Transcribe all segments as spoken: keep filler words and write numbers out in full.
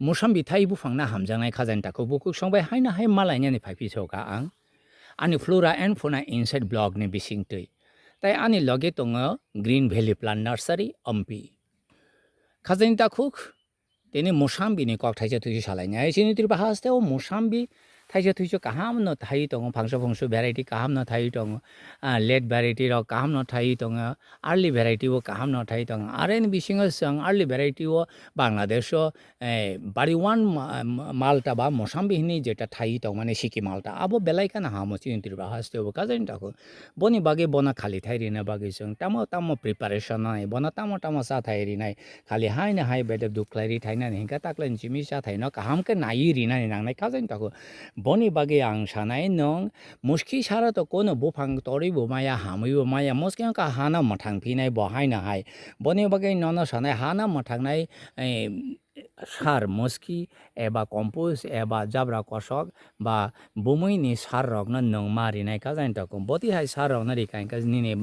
Mosambi thai buphangno hamjaknai khajani takhuk bukhuk songbai haino hai malainani phaiphikha ang. Ani Flora and Fauna Insight blog ni bisingtwi. Tai ani loge tongo Green Valley Plant Nursery, Ompi. Khajani takhuk, tini Mosambi ni kok thaisa thuisa salainai. Chini Tripura haste o Mosambi thaisa thuisa kaham no thai tongo, phangsa phungsu variety kaham no thai tongo, ah, late variety rok kaham no thai tongo, early variety o kaham no thai tongo. Are ni bisingo chwng early variety o Bangladesh o, eh, bari one ma-, ma-, Malta ba Mosambi hini jeta thai tongmani Siki Malta. Abo belai kheno hamo chini Tripura haste o khajani takhuk. Boni bagwi bono khali thai rina bagwi chwng tamo tamo preparation nai, bono tamo tamo cha thai rinai. Khali haino hai bedep duk khlai ri thainani hinkhe taklai ni simi cha thaino kaham khe naiwi rinani nangnai khajani takhuk. Boni bagwi ang sanai nwng muski sara to kono buphang torwi bo maya hamwi bo maya muski wngkha hano mwthang phinai bo haino hai. Boni bagwi nono sanai hano mwthangnai, eh, sar muski eba compost eba jabra kosok ba bumui ni sar rokno nwng ma rinai khajani takhuk. Boti hai sar rokno rikha hinkhe nini,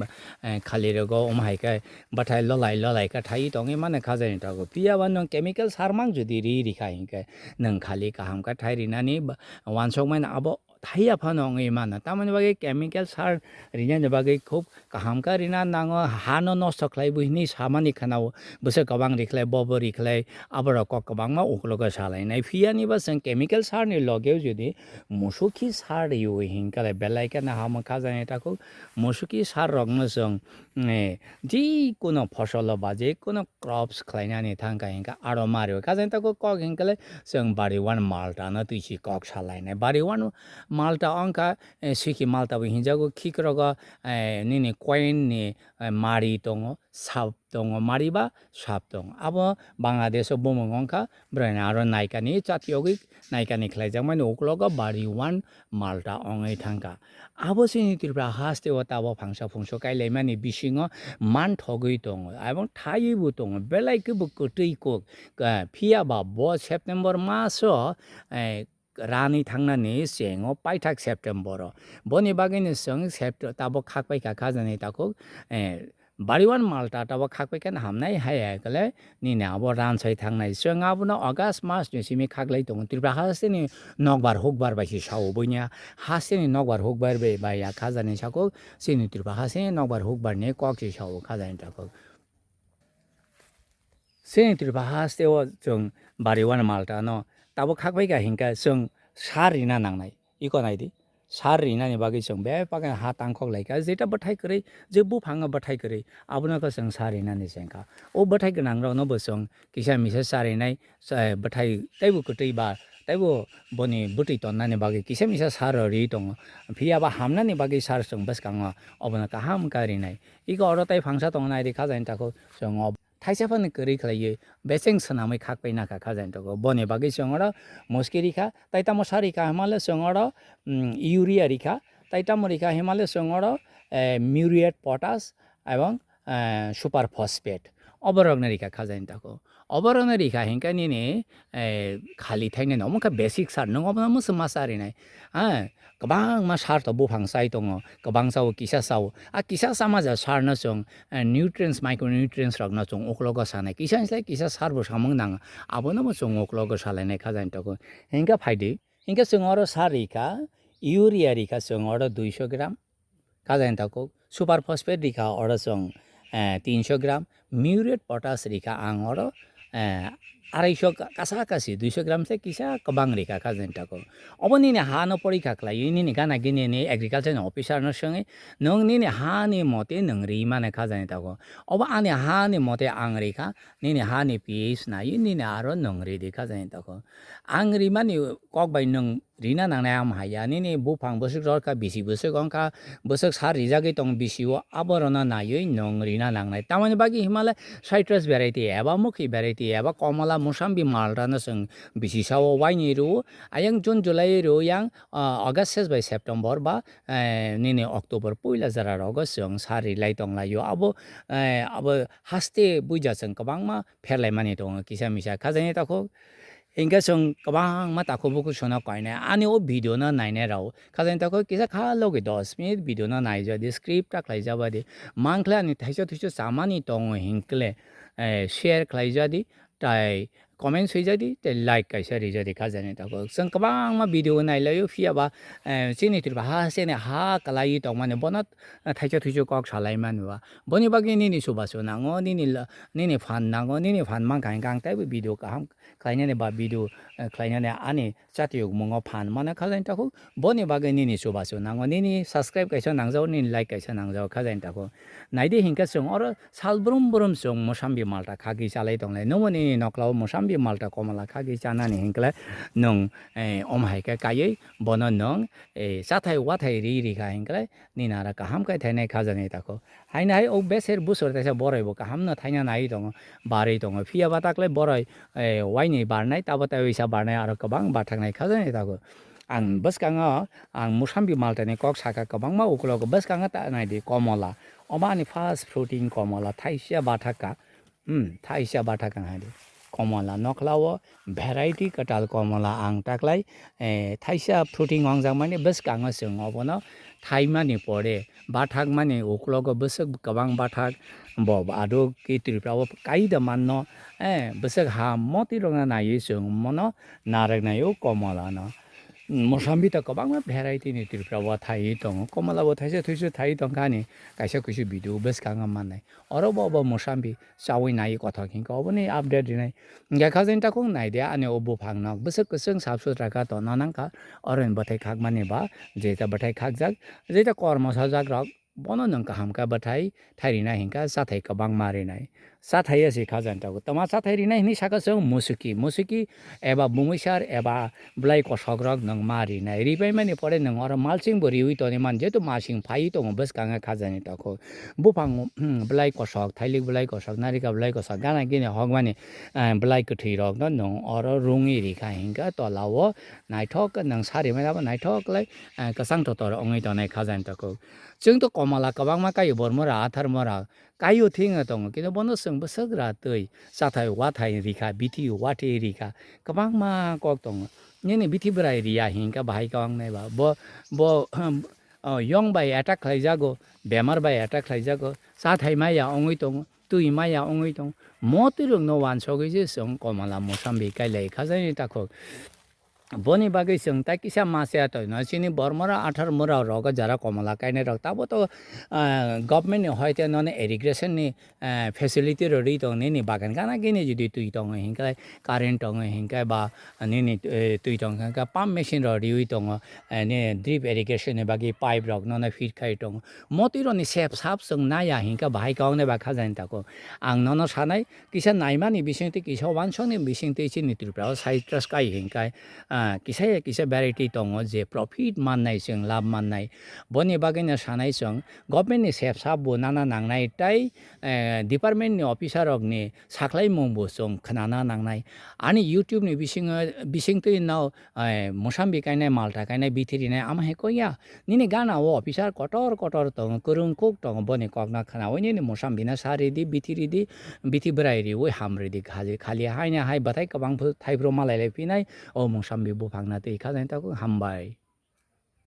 eh, khali rogo omo hai khe bwthai lolai lolai khe thai tongwi mano khajani takhuk. Phiya ba nwng chemical sar mang jodi ri rikha hinkhe nwng khali kaham khe thai rinani ba-, wansok mano abo thaiya phano wngwi mano. Tamoni bagwi chemical sar rinani bagwi khub kaham khe rina nango, hano nosto khlai bo hini samani khwnao, bwswk kwbang rikhlai, bobo rikhlai, aborok kok kwbangma uklogo salainai. Phiyani ba chwng chemical sar ni logeo jodi musuki sar riwi hinkhe belai kheno hamo khajani takhuk. Musuki sar rokno chwng, eh, jikuno phosolo ba jikuno crops khlainani thangkha hinkhe aro mario. Khajani takhuk kok hinkhe chwng bari one Malta no twi si kok salainai. Bari one Malta wngkha, eh, Siki Malta bo hinjago, khikrogo, eh, nini coin ni, eh, mari tongo, sap tongo, mari ba sap tongo. Abo Bangladesh o bumung wngkha, boroni aro naikani chatiyogwi naikani khlaijakmani uklogo bari one Malta wngwi thangkha. Abo chini Tripura haste o tabo phangsa phungsa kailaimani bisingo manthogwi tongo, ebong thaiwi bo tongo, belai khe bo kwtwi kok, eh, phiya ba bo September maso, eh, rani thangnani chengo paithak September o. Boni bagwino chwng sept-, tabuk khakpai kha khajani takhuk, eh, bari one Malta tabuk khakpai khe hamnai hai hai khle nini abo ransai thangnai. Chwng abono August mas ni simi khaklai tongo. Tripura hasteni nokbar hukbar bai se sao buini. Hasteni nokbar hukbar bai, bai ya khajani sakhuk chini Tripura hasteni nokbar hukbar ni kok se sao khajani takhuk. Chini Tripura haste o chwng bari one Malta no tabuk khakbai kha hinkhe chwng sar rina nangnai. Iko naidi, sar rinani bagwi chwng bebak ha tangkhok lai kha, jeta bwthai kwrwi, je buphang o bwthai kwrwi, abono khe chwng sar rinani chengkha. O bwthai gwnang rokno bo chwng kisa misa sar rinai, sa-, bwthai teibo kwtwi ba teibo boni bwtwi tonnani bagwi kisa misa sar rw ri tongo. Phiya ba hamnani bagwi sar chwng bwskango obono kaham khe rinai. Iko oro tei phangsa tongo nai di khajani takhuk chwng o thaisa phano kwrwi khlaiwi becheng swnamwi khakpai nakha khajani takhuk. Boni bagwi chwng oro muski rikha, tai tamo sa rikha hwnmale chwng oro, mm, urea rikha, tai tamo rikha hwnmale chwng oro, eh, muriate potash ebong, eh, super phosphate. Oborokno rikha khajani takhuk. Oborokno rikha hinkhe nini, eh, khali thainani omo khe basic sar, nwng obono mwswk ma sa rinai. Ah, kwbangma sar to buphang chai tongo, kwbang chao, kisa chao. A kisa chama ja sar no chwng, eh, nutrients, micronutrients rok no chwng uklogo sanai. Kisa ni slai kisa sar bo samung nang, abono bo chwng uklogo salainai khajani takhuk. Hinkhe phaidi, hinkhe chwng oro sar rikha, urea rikha chwng oro duiso gram. Khajani takhuk, super phosphate rikha oro chwng, eh, tinso gram, muriate potash rikha ang oro, eh, araiso ka-, kasa kasi duiso gram se kisa kwbang rikha khajani takhuk. Obo nini ha no porikha khlaiwi nini gana gini ni agriculture ni officer no swngwi nwng nini ha ni mote nwng ri mano khajani takhuk. Obo ani ha ni mote ang rikha, nini ha ni pH naiwi nini aro nwng ri di khajani takhuk. Ang rimani kok bai nwng rina nangnai, am hai ya nini buphang bwswk rwrkha, bisi bwswk wngkha, bwswk sar rijagwi tong bisi o, aborokno naiwi nwng rina nangnai. Tamoni bagwi himale citrus variety eba mukhi variety eba komala, musambi, malta no chwng bisi sao waini rw-o. Ayang June, July rw-o, yang, ah, August ses bai September ba, eh, nini October puila jora rogo chwng sar rilai tonglaio. Abo, eh, abo haste buija chwng kwbangma pherlaimani tongo kisa misa khajani takhuk. Hinkhe chwng kwbangma takhuk bukhuk sono koinai ani o video no nainai rao. Khajani takhuk kisa kha logi dos minute video no naijadi, script ta khlaijabadi. Mankhle ani thaiso thuiso chamani tongo hinkhle, eh, share khlaijadi. Tai comment swijadi, tei like kaisa rijadi khajani tako. Chwng kwbangma video nailaio, phiya ba, eh, chini Tripura ha, chini ha kwlaiwi tongmani, bono, eh, thaisa thuisu kok salaimani ba. Boni bagwi nini chubachu nango, nini la-, nini phan nango, nini phan mankha hinkhe ang teibo video kaham khlainani ba video, eh, khlainani ani chatiyokmungo phan mano khajani tako. Boni bagwi nini chubachu nango, nini subscribe kaisa nangjago, nini like kaisa nangjago khajani tako. Naidi hinkhe chwng oro sal brum brum chwng mosambi malta khagwi chalai tonglai. Nwngbo nini noklao mosambi malta komola khagwi chanani hinklai nwng, eh, om hai khe kaiwi bono nwng, eh, chathai wathai ri ri kha hinklai nini aro kaham khe thainai khajani tako. Haino hai o beser busor teisa boroi bo kaham no thaina nai tongo, barwi tongo. Phiya ba taklai boroi, eh, waini barnai, tabo tei waisa barnai aro kwbang bathaknai khajani tako. Ang bwskango ang mosambi malta ni kok sakha kwbangma, ukulogo bwskango ta naidi komola. Omo ani first fruiting komola thaisa bathakha. Hmm, thaisa bathakha naidi. Komola noklao variety kwtal komola ang taklai, eh, thaisa fruiting ongjakmani bwskango chwng obono thaimani pore bathakmani ukulogo bwswk kwbang bathak bo aduk ki Tripura o kaida manno, eh, bwswk ha moti rokno naiwi chwng mono narwknai o komola no. Mosambi to kwbangma variety ni Tripura o thaiwi tongo, komola bo thaisa thuisu thaiwi tongkha ani kaisa kuisu video bwskango mannai. Oro bo bo mosambi chawi nai kothok hinkhe oboni update rinai. Hinkhe khajani takhuk naidi ani o buphang nok bwswk kwchwng sap sutra kha tonna nangkha, oro ni bwthai khakmani ba jeta bwthai khakjak, jeta kormo sajak rok bono nwng kaham khe bwthai thai rina hinkhe chathai kwbangma rinai. Chathai ya se khajani takhuk. Tama chathai rinai hinwi sakha chwng musuki, musuki eba bumwisar eba bwlai kosokrok nwng ma rinai. Ripaimani pore nwng oro malsing bo riwi tongwi man, jehetu masing phaiwi tongo bwskango khajani takhuk. Buphang, hmm, bwlai kosok, thailik bwlai kosok, narika bwlai kosok, gana gini hokmani, eh, bwlai kwthwi rokno nwng oro rungwi rikha hinkhe tolao naithok khe nwng sari mani abo naithok khlai, eh, kwchang totor wngwi tongnai khajani takhuk. Chwng to komola kwbangma kaio, bor mora, athar mora kaio thwngwi tongo, kintu bono chwng bwswk ra twi chathai wathai rikha, bithi wathi rikha, kwbangma kok tongo. Nini bithi bwrai riya hinkhe bahai kok wngnai ba. Bo, bo, hmm, oh, yong bai attack khlaijago, bemar bai attack khlaijago, chathai maya wngwi tongo, twi maya wngwi tongo. Motwi rokno wansogwi se chwng komola mosambi kailai khajani takhuk. Boni bagwi chwng tai kisa ma se toino chini bor mora athar mora rogo jara komola kainai rok tabo to, ah, government ni hoite nono irrigation ni, eh, facility rw ri tong nini bagan gana gini jodi twi tongo hinkhe current tongo hinkhe ba nini, eh, twi tong khe pump machine rw riwi tongo, eh, nini drip irrigation ni bagwi pipe rok nono fit khai tongo. Motwi rokni sep sap chwng naiya hinkhe bahai kok wngnai ba khajani takhuk. Ang nono sanai kisa naimani bisingtwi kisa wansokni bisingtwi chini Tripura o citrus kai hinkhe, ah, kisa ya kisa variety tongo je profit mannai chwng labh mannai. Boni bagwino sanai chwng government ni sep sap bo nana nangnai tei, eh, department ni officer rokni saklaimung bo chwng khnana nangnai. Ani YouTube ni bisingo, bisingtwi no, eh, mosambi kainai, malta kainai, bithi rinai, ama hai kok ya. Nini gana o officer kotor kotor tongo, kwrwng kuk tongo, boni kokno khnaui nini mosambi no sa ridi, bithi ridi, bithi bwrai riui ham ridi, khali, khali haino hai bwthai kwbang phu-, thaiphru malai lai phinai, o mosambi buphang no twi kha jani takhuk hambai.